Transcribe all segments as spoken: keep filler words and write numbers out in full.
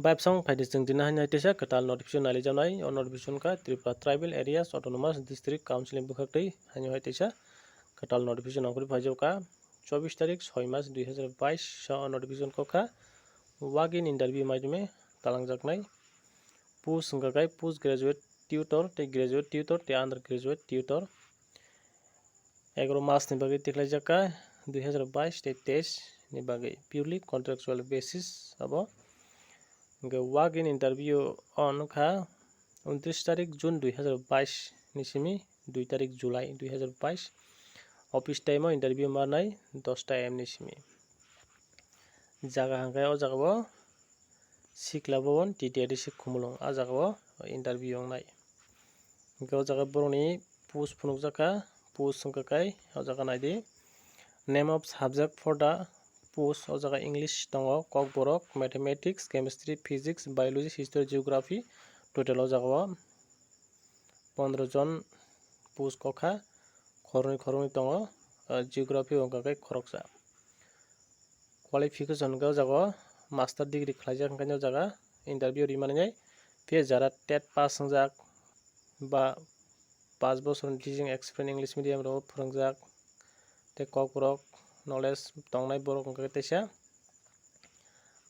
Bai bwsang phaidi chwng tini haino hai teisa kwtal notification nailijak nai. O notification kha Tripura Tribal Areas Autonomous District Council ni bwkhaktwi haino hai teisa kwtal notification ongkhorwi phaijak kha. Chobbish tarik soi mas dui hazar bais o notification kok kha. Walk-in interview maidime talangjaknai. Post wngkha khe post graduate tutor tei graduate tutor tei undergraduate tutor. Egaroh mas ni bagwi tikhlaijak kha, dui hazar bais tei teis ni bagwi purely contractual basis abo. Hwnkhe walk-in interview o wngkha untris tarik June dui hazar bais ni simi dui tarik July dui hazar bais. Office time o interview manai dosta A M ni simi. Jaga hwnkhe o jaga o Sikla Bhawan, T T A D C Khumulwng, a jaga o interview wngnai. Hwnkhe o jaga borokni post phunukjak kha, post wngkha khe o jaga naidi. Name of subject for the post, o jaga English tongo, Kokborok, Mathematics, Chemistry, Physics, Biology, History, Geography, total o jaga o pondro jon post kok kha, khoroknwi khoroknwi tongo, ah, Geography wngkha khe khoroksa. Qualification hwnkhe o jaga o master degree khlaijak hwnkhe o jaga interview rimani nai. Phiya jara tet pass wngjak ba paanch bochor ni teaching experience English medium rok phwrwngjak tei Kokborok knowledge tongnai borok hwnkhe teisa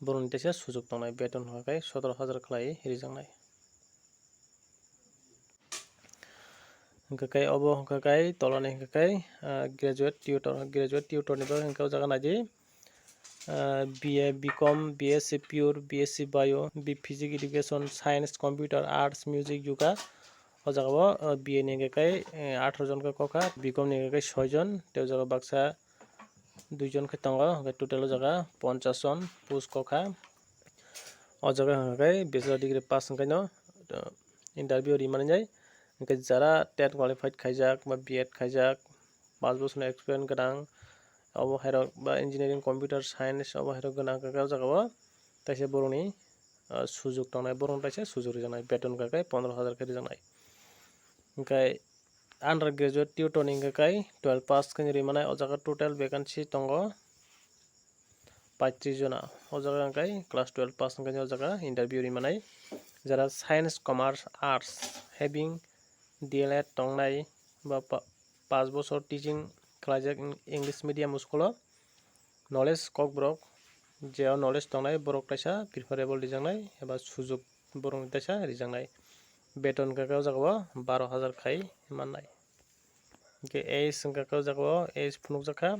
borokni teisa sujuk tongnai, beton hwnkhe sotoro hajar khlai rijaknai. Hwnkhe khe obo hwnkhe khe tolani hwnkhe khe, ah, graduate tutor, graduate tutor ni bagwi hwnkhe o jaga naidi, ah, B A, B Com, B S C Pure, B S C Bio, B Physics Education, Science, Computer, Arts, Music, Yoga. O jaga o, ah, B A ni hwnkhe khe, eh, atharo jon khe kok kha, B Com ni hwnkhe khe soi jon, tei o jaga baksa dui jon khe tongo, hwnkhe total o jaga ponchas jon post kok kha. O jaga hwnkhe bachelor degree pass wngkhaino, uh, interview rimani jai. Hwnkhe jara tet qualified khaijak ba B Ed khaijak, paanch bochorni experience gwnang, obo hairok ba engineering, computer science, obo hairok gwnang hwnkhe o jaga o taisa borokni, uh, sujuk tongnai, borokno taisa sujuk rijaknai, beton hwnkhe pondro hajar khe rijaknai. Hwnkhe undergraduate tutor ni hwnkhe twelve pass khe rimanai, o jaga total vacancy tongo paitris jona. O jaga hwnkhe class twelve pass hwnkhe o jaga interview rimanai. Jara science, commerce, arts having D L Ed tongnai ba pa-, paanch bochor teaching khlaijak Eng-, English medium school o, knowledge kokborok je o knowledge tongnai borok kaisa preferable rijaknai eba sujuk borokni teisa rijaknai. Beton hwnkhe o jaga o baro hajar khai mannai. Hwnkhe age hwnkhe o jaga o age phunukjak kha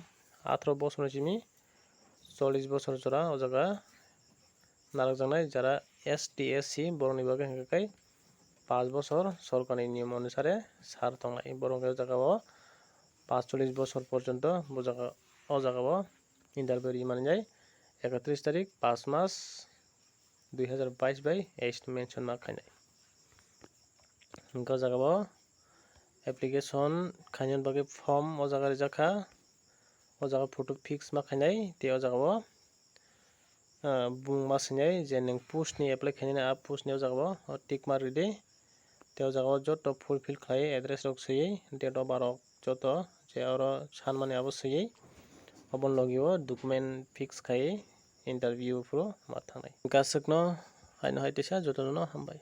atharo bochorni simi chollish bochor jora o jaga narwkjaknai, jara S T, S C borokni bagwi hwnkhe khe paanch bochor sorkarni niyom onusare sar tongnai. Borok hwnkhe o jaga o paanchchollish bochor porjonto bo jaga, o jaga o interview rimani jai ekatris tarik paanch mas dui hazar bais bai age mention ma khainai. Hwnkhe o jaga o application khaina bagwi form o jaga rijak kha. O jaga photo fix ma khainai tei o jaga o, ah, bung ma swinai je nwng post ni apply khainani, a post ni o jaga o tick mark ridi. Tei o jaga o joto fulfill khlai address rok swiwi date of birth rok joto je oro sanmani abo swiwi obo logi o document fix khai interview phuru ma thangnai. Hwnkhe aswkno haino hai teisa jotono hambai.